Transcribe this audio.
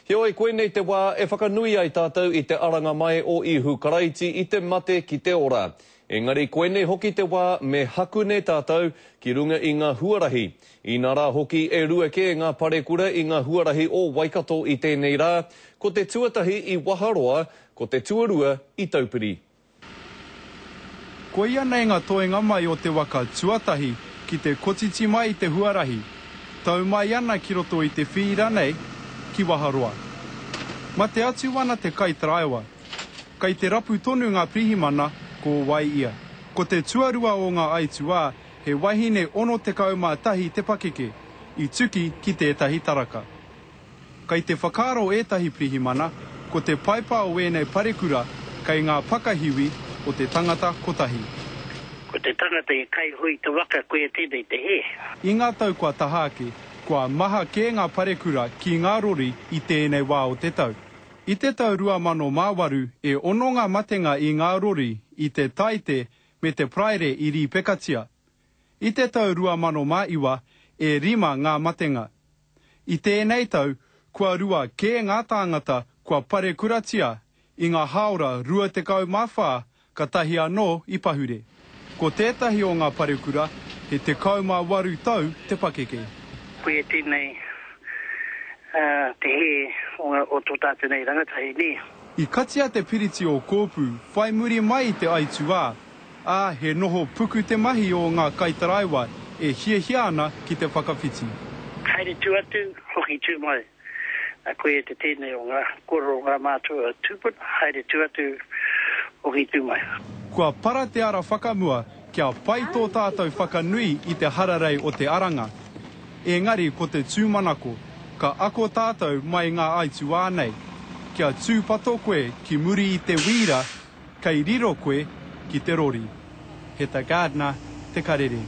Heoi, koinei te wā e whakanui ai tātou i te aranga mai o Ihu Karaiti i te mate ki te ora. Engari koinei hoki te wā me hakune tātou ki runga i ngā huarahi. Inā rā hoki e rua kē ngā parekura i ngā huarahi o Waikato i tēnei rā, ko te tuatahi i Waharoa, ko te tuarua i Taupiri. Koia nei ngā toenga mai o te waka tuatahi ki te kotiti mai i te huarahi, tau mai ana ki roto i te whīra nei ki Waharoa. Mate atu ana te kaitaraiwa. Kei te rapu tonu ngā pirihimana ko wai ia. Ko te tuarua o ngā aituā, he wahine 61 te pakeke, i tuki ki tētahi taraka. Kei te whakaaro ētahi pirihimana, ko te paipa o ēnei parekura kei ngā pakahiwi o te tangata kotahi. Ko te tangata i kaihoe i te waka, koia tēnei te hē. I ngā tau kua taha ake, kua maha kē ngā parekura ki ngā rori i tēnei wā o te tau. I te tau 2008 e ono ngā matenga i ngā rori i te Taite me te Paraire i rīpekatia. I te tau 2009 e rima ngā matenga. I tēnei tau kua rua kē ngā tāngata kua parekuratia i ngā hāora 24 katahi anō i pahure. Ko tētahi o ngā parekura he 18 tau te pakeke. Koia tēnei te hē o tō tātou nei rangatahi, nē. I katia te piriti o Kōpū whai muri mai i te aituā, ā, he noho puku te mahi o ngā kaitaraiwa e hiahia ana ki te whakawhiti. Haere tū atu, hoki tū mai. A koia te tēnei o ngā kōrero o ngā mātua tūpuna, haere tū atu, hoki tū mai. Kua para te ara whakamua kia pai tō tātou whakanui i te hararei o te aranga. Engari ko te tūmanako, ka ako tātou mai ngā aituā nei, kia tūpato koe ki muri i te wīra kei riro koe ki te rori. Heta Gardner, Te Karere.